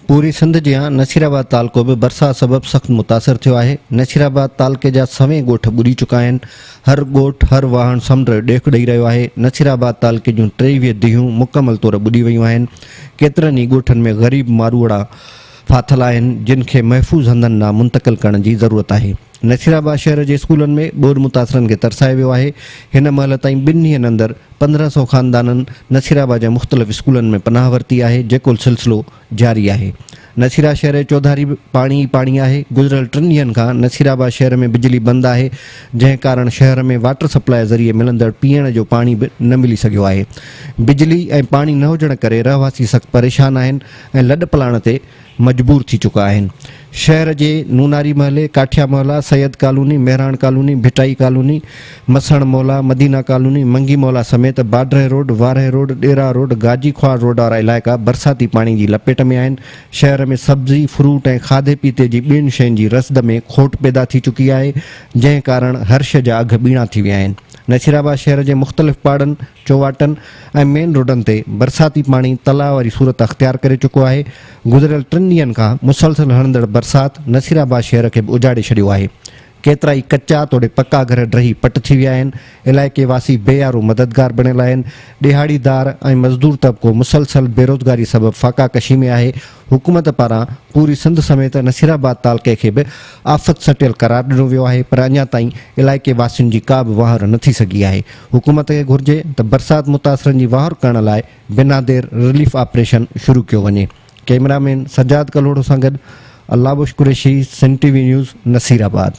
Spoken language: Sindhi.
پوري سنڌ جيان نصيرآباد تعلقو به برسات سبب سخت متاثر ٿيو آهي، نصيرآباد تعلقي جا سوين ڳوٺ ٻڏي چڪا آهن، هر ڳوٺ هر واهڻ سمنڊ جو ڏيک ڏئي رهيو آهي، نصيرآباد تعلقي جون 23 ديهون مڪمل طور ٻڏي ويون آهن، ڪيترن ئي ڳوٺن ۾ غريب ماروئڙا ڦاٿل آهن، جن کي محفوظ هنڌن ڏانهن منتقل ڪرڻ جي ضرورت آهي. نصيرآباد شهر جي اسڪولن ۾ ٻوڏ متاثرن کي ترسايو ويو آهي، هن مهل تائين ٻن ڏينهن اندر 15 سئو خاندانن نصيرآباد جي مختلف اسڪولن ۾ پناهه ورتي آهي، جيڪو سلسلو جاري آهي. نصيرآباد شهر جي چوڌاري به پاڻي ئي پاڻي آهي، گذريل ٽن ڏينهن کان نصيرآباد شهر ۾ بجلي بند آهي، جنهن ڪارڻ شهر ۾ واٽر سپلاء ذريعي ملندڙ پيئڻ جو پاڻي به نه ملي سگهيو آهي. بجلي ۽ پاڻي نه هجڻ ڪري رهواسي سخت پريشان آهن ۽ لڏپلاڻ تي مجبور ٿي چڪا آهن. شهر جي نوناري محلي، Kathia Mohalla, Syed colony, Mehran colony, Bhittai colony, Masan Mohalla, Madina colony, Mangi Mohalla سميت Badrahi road, Warah road, Dera road, Gaji Khwar road وارا علائقا برساتي پاڻي جي لپيٽ ۾ آهن. شهر ۾ سبزي، فروٽ ۽ کاڌي پيتي جي ٻين شين جي رسد ۾ کوٽ پيدا ٿي چڪي آهي، جنهن ڪارڻ هر شيء جا اگهه ٻيڻا ٿي ويا آهن. نصيرآباد شهر جي مختلف پاڙن، چوواٽن ۽ مين روڊن تي برساتي پاڻي تلاء واري صورت اختيار ڪري چڪو آهي، گذريل ٽن ڏينهن کان مسلسل هڻندڙ برسات نصيرآباد شهر کي به اجاڙي ڇڏيو آهي، ڪيترائي ڪچا توڙي پڪا گهر ڊهي پٽ ٿي ويا آهن، علائقي واسي بي يارو مددگار بڻيل آهن، ڏهاڙيدار ۽ مزدور طبقو مسلسل بيروزگاري سبب فاقا ڪشي ۾ آهي، حڪومت پاران پوري سنڌ سميت نصيرآباد تعلقي کي به آفت سٽيل قرار ڏنو ويو آهي پر اڃا تائين علائقي واسين جي ڪا به واهر نه ٿي سگهي آهي، حڪومت کي گهرجي ته برسات متاثرن جي واهر ڪرڻ لاء بنا دير رليف آپريشن شروع ڪيو وڃي. ڪئميرا مين سجاد ڪلهوڙو سان گڏ Allah Bakhsh Qureshi, Sindh T V news, Nasirabad.